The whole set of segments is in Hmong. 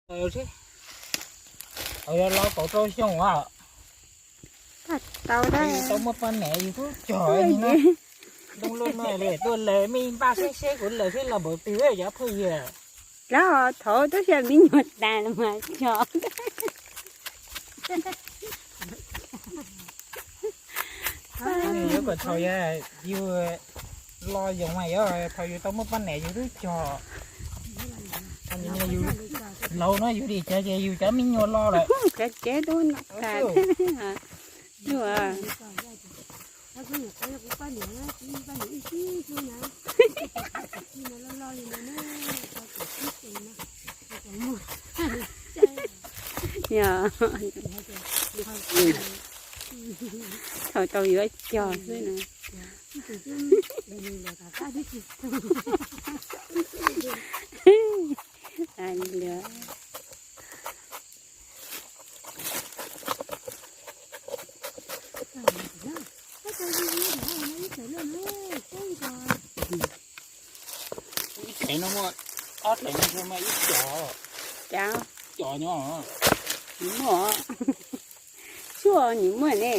Tau los kaum rau xyoo as. Tau muaj poj niam yus twb cog li no. Ntoo luaj no li tuaj lawm, mej npaj seb seb kuv lawm seb los npaum twg cov phooj ywg. Lawv thaum twb xyaw me nyuam tas los mas cog. Yuav kom thaum yus los yoos mas yog thaum yus tau muaj poj niam yus twb cog. Yus laus no yus dim cog ces yus cov me nyuam los lawm. Cov tsev twb no tas. Yog thaum tau yuav cog xwb na. Ib tsev no muaj ob tsev no muaj ib co. Cas? Cov nyob. Nws muaj. Suaj nws muaj ne.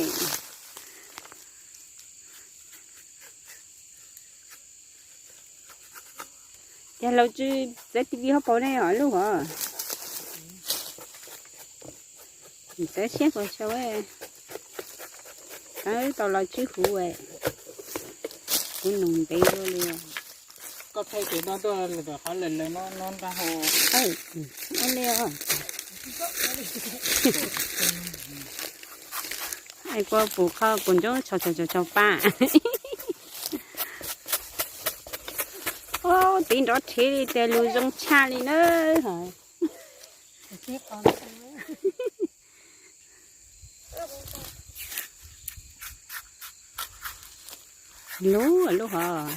Cas laus tsis txav T V hauv paus ne os lub hov. Txawv siab puas sau, tau los tswb huv, kuv nug ntev dua li. Koj thaij ces no tuaj qhov lawm lawm no no nrag hau. Li os. Kua pum qho kuv ntsoov tshau tshau tshau pa. Ub, tiv nrov rhiv li tiag, lus zoo tshaj li na. Lub lub hov.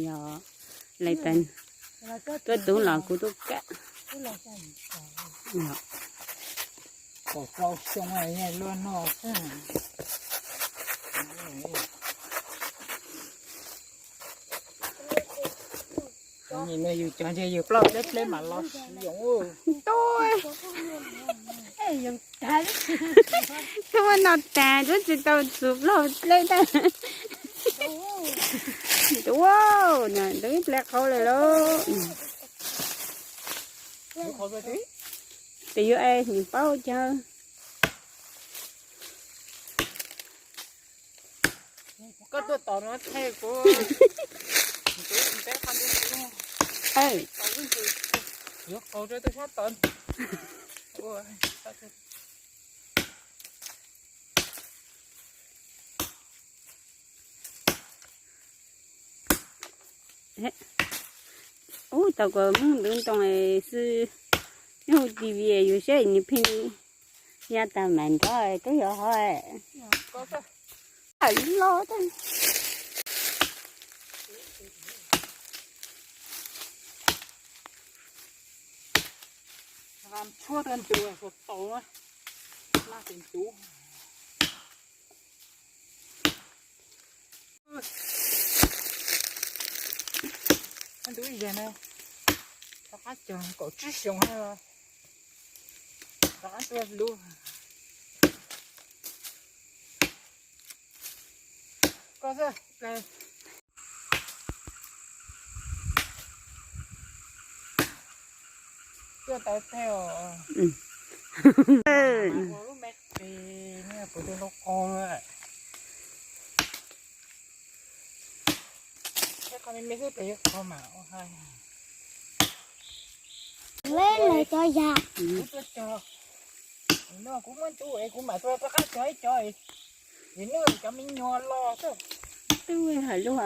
Yog, lawv tas tuaj tub los kuv tuaj kam. Kaum rau xyoo luaj no xwb. Yus cog ntshe yus ploj pleb pleb mam los siv yoos. Tuaj no tas twb tsis tau txus ploj pleb tag. Ntuav, ntuav ib ple qau lawm lauj. Ces yuav es nws paub cawg. Koj tuaj tos no thaij kuv. Yuav qau rau tuaj sab tod. Ub, tau kuv muab ntwv ntoo xwb, nyob hauv T V yus saib nws pheej ya tag mam nrov twb yog hov. Los. Tshuab rau ntu tau na, laj tes ntuv. Ntuv ib zaug na, rov qab cog kaum tsib xyoos, rov qab tuaj lub. Koj xwb. Tuaj tau teg os. Ua lub me qis, kuv tus ntoo qaug lawm. Qhov me me xwb pes yuav qhov mam ua hais. Lawv cov yam. Kuv tuaj cog. No kuv muab ntu es kuv mam tuaj rov qab cog ib co. Vim nws cov me nyuam los xwb. Twb hais lub a.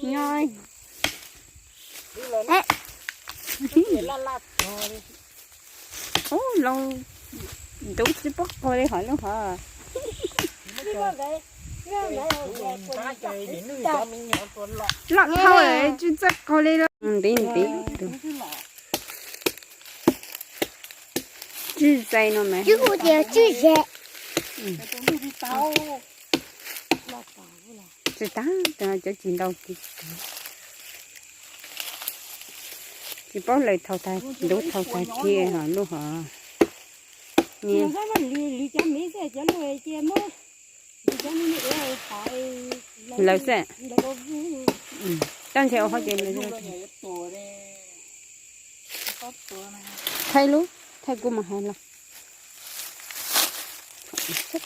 Nyob. Ub, los ntuv tsis pub qag li hov lub hov. Loj dhau tsis txawj qag li los ntiv ntiv. Tswj zais no mas. Tswj zais. Tsis tas, cov tsis ntau, tsis paub lawm, thaum tas ntub thaum tas cia lub hov. Lawv xwb. Coj ntshe ua qhov ces lawv thaij lub, thaij kuv mus hais los. Ib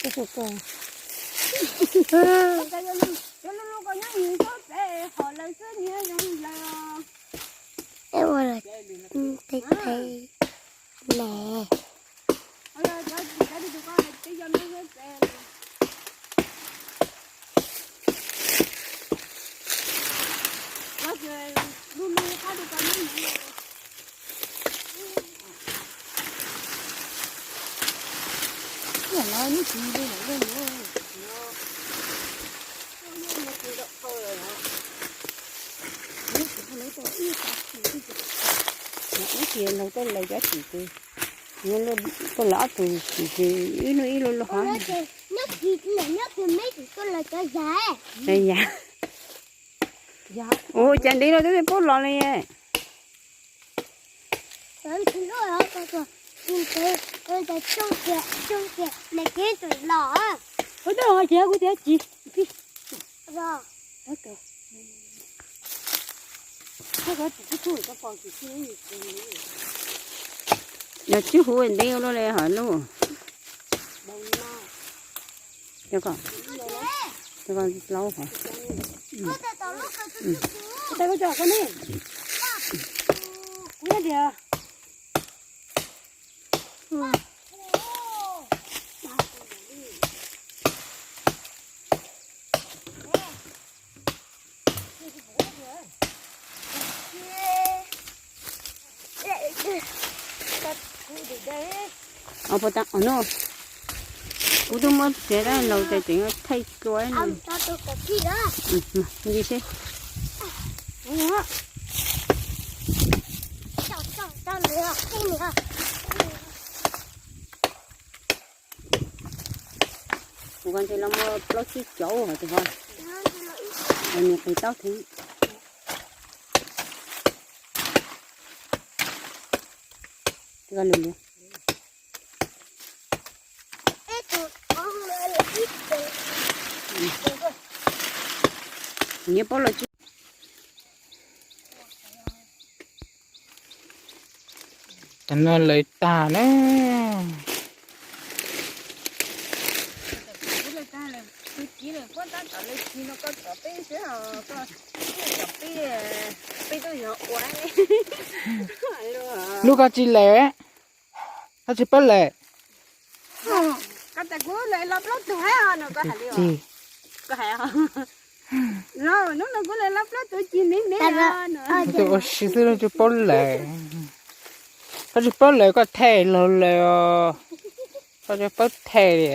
tug lawv ob tug tsis, ib lub ib lub lub hov. Nyob kis nyob kis me tsis tuaj lawv cov yas. Cov yas. Ua cas ntev no twb paub los li. Kuv twb hais tias kuv tias tsis. Yog tsib huv ntev ua luaj li hov lub. Cov ko, cov ko laub hov. Kuv tias Kuv twb muab txiav dab laug tes tseem thaij dua. Nti seb. Kuv ko ntshe los muaj plaub tsib caug hov tus hov. Nws qis taub thiab. Nyob pob los tsis. Cov no lawv tag na. Lub ko tsis lawm, koj tsis paub lawm. Tus ua si xwb tsis paub lawm. Koj tsis paub lawm koj thaij los lawm os. Koj tsis paub thaij li.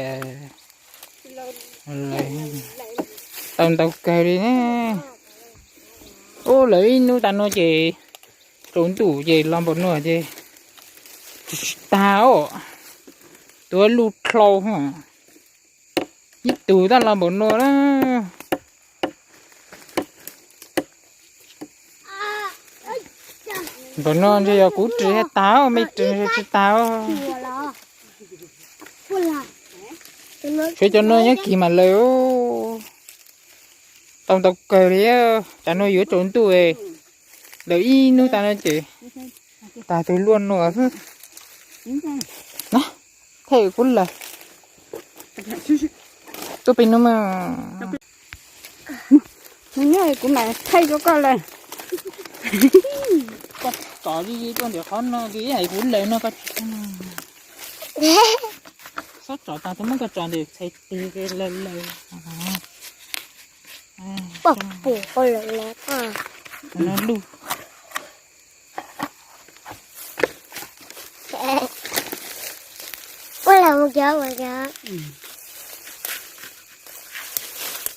Tau ntau kawg li ne. Ub, lawv ib hnub tas no ces tsaus ntuj ces los npaum no ces tsis tag os. Tuav luj dlau. Ib tug tab los npaum no na. Npaum no ntshe yog kuv ris thiaj tag, mej ris ntshe tsis tag. Suav cov no nyob kis mas lawv tau ntau kawg li. Tsam no yuav tsaus ntuj, lawv ib hnub tas no ces tag tus luaj nuav xwb. Thaij kuv lawm. Tuaj pem no mas. Nws nyob kuv mam thaij rau koj lawm. Koj tsom li li tuaj ntawm qhov no ces hais kuv lawm no koj tsis thaij. Xob tsom tag tus muab koj tsom ntawm txhais tes lawm lawm. Pom pum lawm lawm. Luj. Ua los mus cov ua cov.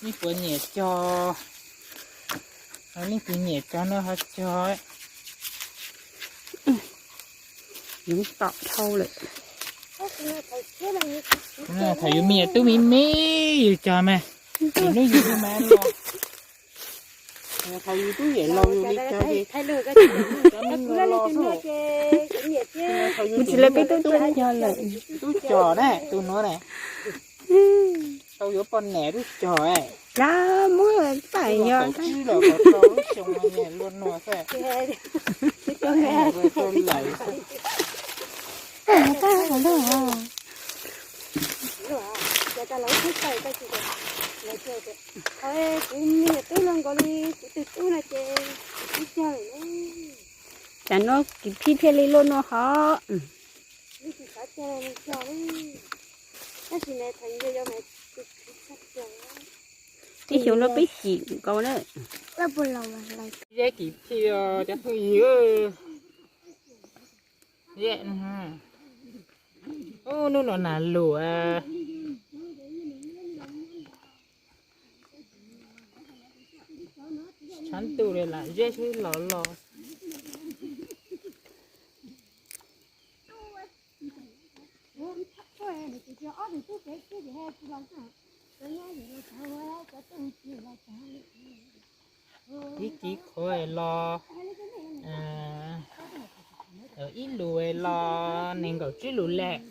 Ib puas nyiam cog, leej twg nyiam cog no ho cog. Nws tom dhau lawm. Thaum yus me nyuam tub me me yus cog mas, yus hnub yus tus mas los. Thaum yus tub yam laus yus li cog ces cov me nyuam los xwb. Thaum yus tsis li peb tub cog lawm, tub cog na tus nuav na, tau yuav poj niam tub cog. Muab pam yog tsib los tau lub xyoo luaj nuav xwb. Tsam no kis phij thiaj li luaj nuav hov. Ib xyoo no peb cim nkaus na. Zeb kis phij cov phooj ywg. Ub, hnub no nas lus, tshav ntuj li lam zeb sib los los. Ib kiv qhuav los, ib lus los nees nkaum tsib lus lawm.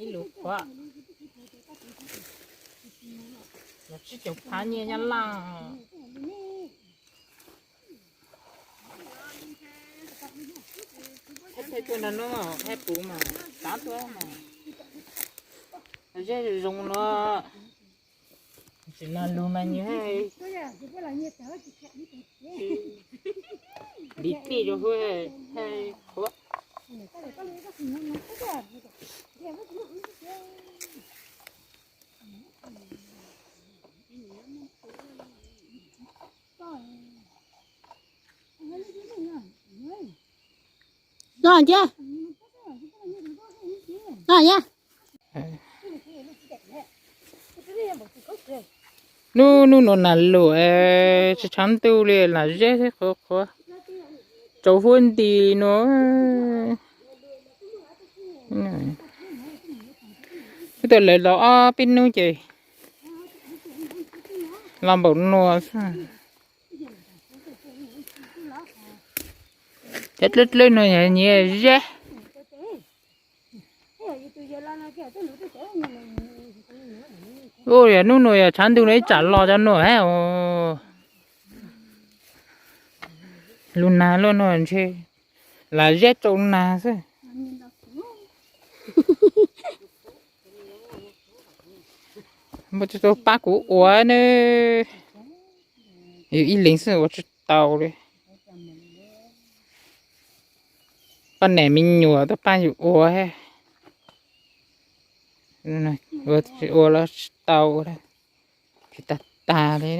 Ib lus qhuav los tsib caug phav nyiaj Nyab Laj. Thaij tuaj nrog nub thaij puv mas, tav tuaj mas. Zeb zoo no, tsis nas lus mas nws ntiv tij rau huab thaij qhuav. Los ntsia. Los ntsia. Nub, nub nuav nas lus, tshav ntuj li lam zeb qhuav qhuav, tsaus huab nti nuav. Wb tau lawv los ob peb nub ces los npaum nuav xwb. Cov dlawb dlawb nuav yog nyiav zeb. Ub, yog nub nuav yog tshav ntuj nuav ib tsam los cov nuav hab os. Lub nag luaj nuav ntshe lam zeb tsau nag xwb. Muaj tsis tau pab kuv ua ne. Yus ib leeg xwb ua tsis tau li. Poj niam me nyuam tuaj pab yus ua, ua los tsis tau, tsis tag tag li.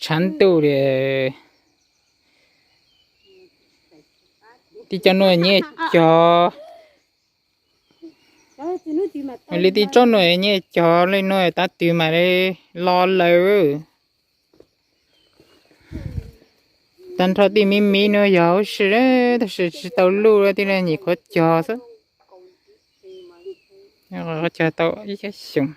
Tshav ntuj li. Tib co nuav nyiaj cog, li tib tsob nuav nyiaj cog li nuav tav twg mas li los lawm. Tag nrho tej miv miv nuav yog huv si, tab sis tsis tau luj, tej nyuam qhuav cog xwb. Qhuav cog tau ib xyoos.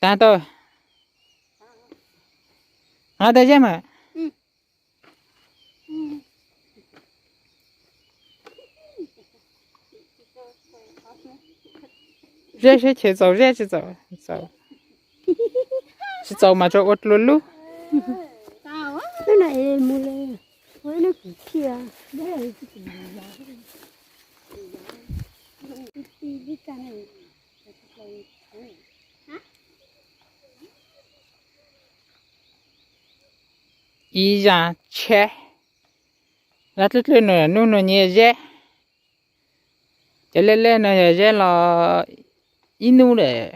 Tag tau. Tag zeb mas. Zeb seb chaw txaus, zeb tsis txaus, tsis txaus mas tsuas ua dlua lub. Ib zaj tsheb, zaj dlwb dlwb no nub nuav nyiaj zeb. Cov lej lej no yog zeb los ib nub lawm.